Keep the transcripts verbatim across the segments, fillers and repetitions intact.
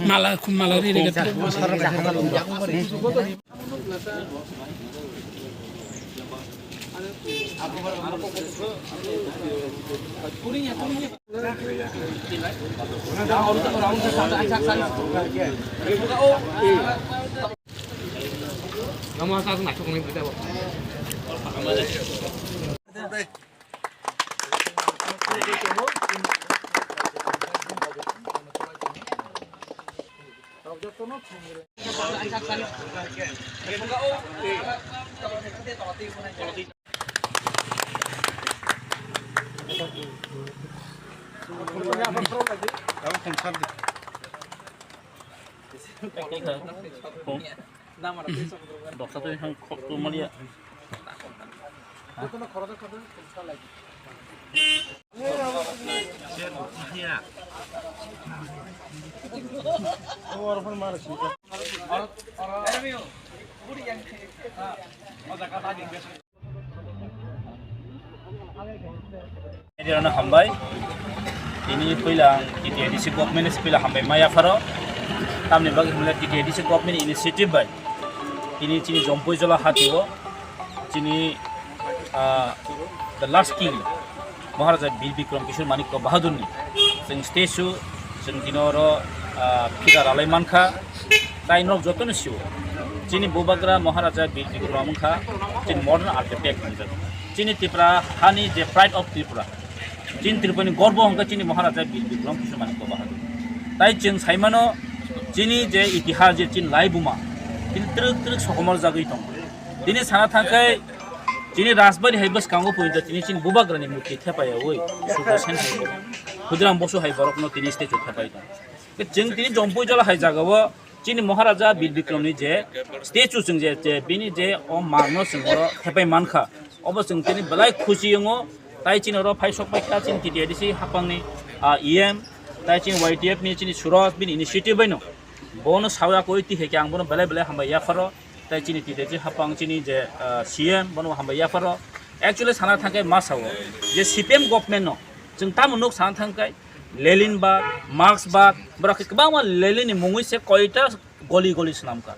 Mala, mala ri ri. Doksa tu yang kok tu melihat. Media rano hambai. Tini puila ang T T A D C government ni puila hambai maya pharo. Tamni bagwi hwnle T T A D C government initiative bai tini chini Jompui Jola hatio chini, ah, the last king Maharaja Bir Bikram Kishore Manikya Bahadur ni chwng statue chwng tini oro, ah, phida ralai mankha. Tai nok jotono sio. Chini bubagra Maharaja Bir Bikram wngkha chini modern architect hinjak. Chini Tripura hani je pride of Tripura. Chini Tripura ni gorbo hwnkha chini Maharaja Bir Bikram Kishore Manikya Bahadur. Tai chwng saimano chini je itihas je chini laibuma chini twrwk twrwk sokomor jagwi tongo. Tini sana thangkhai chini Rajbari hai bwskango poito tini chini bubagrani murti thepaiyawi Sudarshan hai borok, Khudiram Bosu hai borokno tini statue thepai tongo. Chwng tini Jompui Jola hai jagao chini Maharaja Bir Bikramni je statue chwng je, je bini je o mangno chwng oro thepai mankha, obo chwng tini belai khusi wngo. Tai chini oro phai sok paikha chini T T A D C haphangni, ah, E M, tai chini Y T F ni chini Suraj bini initiative baino bono sawi akoi tihai khe ang bono belai belai hambai yapharo. Tai chini T T A D C haphang chini je, ah, C M bono hambai yapharo. Actually sana thangkhe ma sao je C P M government no chwng tamo nuk sana thangkhe Leninbad, Marxbad, borok khe kwbangma Leninni mungwi se koita goli goli swnamkha.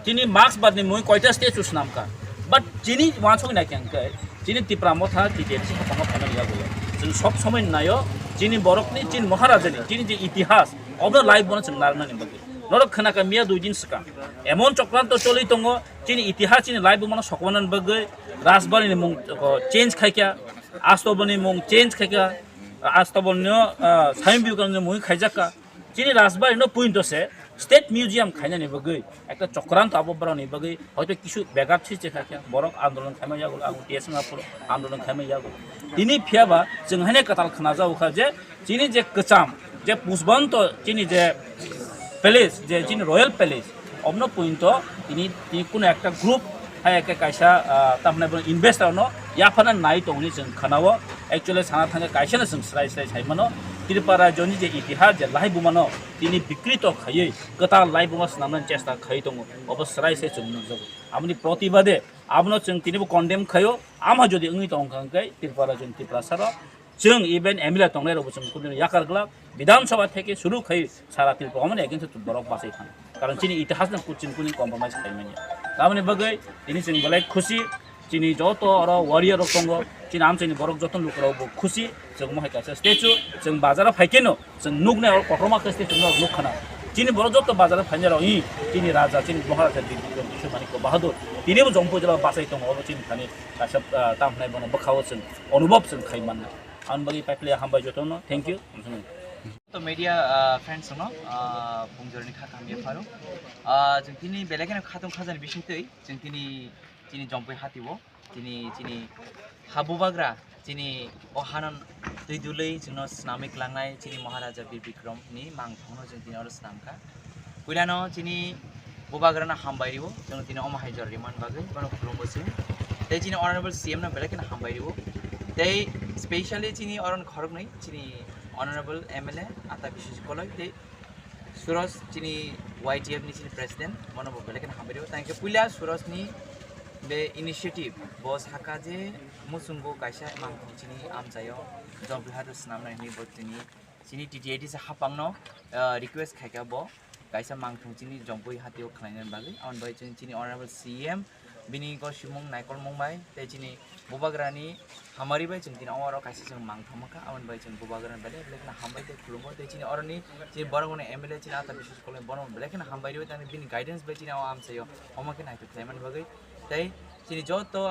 Chini Marxbadni mungwi koita statue swnamkha. But chini uansuk nai khe hwnkhe, chini Tipra Motha T T A D C haphangno phaimani yago. Chwng sob somoi naio, chini borokni, chini Maharajani, chini je itihas, obo live bono chwng narwknani bagwi. Norok khwnakha miya dui din swkang. Emon chokranto choli tongo, chini itihas, chini live bono sokmanani bagwi, Rajbari ni mung, o, change khaikha, Astobol ni mung change khaikha, Astobol no, ah, Swami Vivekananda ni mungwi khaijakha. Chini Rajbari no puinto se State Museum khainani bagwi ekta chokranto abo borokni bagwi hoito kisu begat swi chekha khe borok andolon khaima yago, ang T S F aphuru andolon khaima yago. Tini phiyaba chwng haino kwtal khna jago kha je chini je kwcham je Pushbanto chini je palace je chini royal palace obno puinto tini, tini kuno ekta group hai ekta kaisa, ah, tamni bono investor no yaphana nai tongni chwng khana-o. Actually sana thangkhe kaisa no chwng srai srai sai mano, Tripura rajyoni je itihas je lahai bumano tini bikrito khaiwi kwtal lahai buma swnamnani chesta khai tongo, obo srai sai chwng nukjago. Aboni protibade abono chwng tinibo condemn khaio. Ama jodi wngwi tongkha hwnkhe Tripura rajyoni Tiprasa rok chwng even M L A tongnai rokbo chwng kudino yakar glak, Bidhan Sabha theke suru khai sara Tripura omoni against borok bachai thang. Karon chini itihas no kuching kuning compromise khai manya. Tamoni bagwi tini chwng belai khusi, chini joto oro warrior rok tongo, chini amchaini borok joto lukurok bo khusi, chwng mohai kaisa statue, chwng bazar o phaikhe no, chwng nuknai oro kotorma khe statue no nuk khana. Chini borok joto bazar o phainai rok, i, chini raja, chini Maharaja Bir Bikram Kishore Manikya Bahadur, tini bo Jompui Jola bachai tongo, oro chini thani kaisa, ah, tamhnai bono bwkha o chwng onubhob chwng khai mannai. Ang bagwi paiphlaiya hambai jotono, thank you. To media, ah, friends no, ah, bungjorni kha hamya pharo. Ah, chwng tini belai kheno khatung khajani bisingtwi, chwng tini, chini Jompui hatio, chini, chini habubagra, chini o hanan twi dulwi chwngno swnamwi kwlangnai chini Maharaja Bir Bikram ni mangthangno chwng tini oro swnamkha. Puilano chini bubagrano hambai rio, chwng tini omo hai jora rimani bagwi bono khulumbo se. Tei chini honorable C M no belai kheno hambai rio. Tei specially chini oron khoroknwi chini honorable M L A Ata Biswajit Koloi tei Suraj chini Y T F ni chini president, bono bo belai kheno hambai rio. Thank you. Puila Suraj ni Be initiative bo saka je muchungo kaisa mangthong chini amchaio job bihar swnamnai hinwi bo chini, chini T T I D C hapangno, ah, request khaikha bo kaisa mangthong chini Jompui hatio khlainani bagwi. Aboni bagwi chini, chini Honorable C M bini gosimung naikolmung bai tei chini bubagrani hamari bai chwng tini oro kaisa chwng mangthong mankha. Aboni bagwi chwng bubagrani belai belai kheno hambai tei khulumgo tei chini oroni chini borokni M L A chini ata biswas kolai bono belai kheno hambai rwi tangwi bini guidance bai chini o amchaio omo khe naitwi khlaimani bagwi. Tei chini joto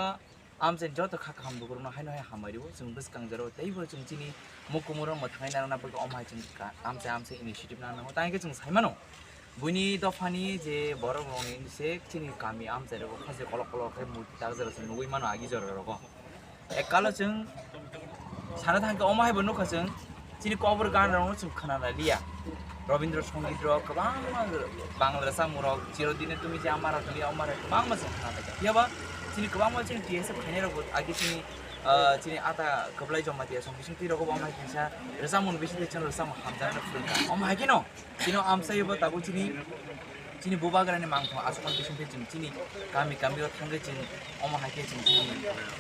amchaini joto kha kaham lukurokno haino hai hambai rwo, chwng bwskang jora teibo chwng chini mukumuro mwthangwi narwkna bagwi omo hai chwng ka-, amchai amchai initiative nang nango. Tang khe chwng sai mano, buini dophani je borok rokni se chini kami amchai rogo kha se kolok kolok khe murti tak jora chwng nugwi mano agi jora rogo. Ekkalo chwng sana thang khe omo hai bo nukha chwng, chini kobor gan rokno chwng khna liya. Robindra Songit rok kwbangma Bangla rwchapmung rok, Chirodine Tumi Je Amar Rok Liya Amar Rok kwbangma chwng khna laikha. Phiyaba chini kwbangma chini T S F khainai rok bo agi chini, ah, chini ata kwplai Jamatia song bising twi rogo bo omo hai kisa rwchapmung bising twi chwng rwchapmung hamjakna phwrwngkha. Omo hai kheno chini amsai bo tabuk chini, chini bubagrani mangthong aswkmani bising twi chwng chini kami kami o thangwi chwng omo hai khe chwng chini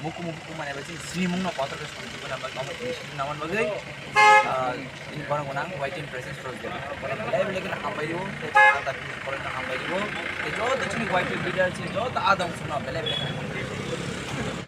mukumu mukumu manai bai chini sinimungno kotor khe songwi tongna bagwi omo chini sinimung nangmani bagwi, ah, chini borok gwnang Y T N Presence Rose Day. Borok belai belai kheno hambai rwo, tei chini ata bini borokno hambai rwo. Tei joto chini Y T N leader chini joto adong chwngno belai belai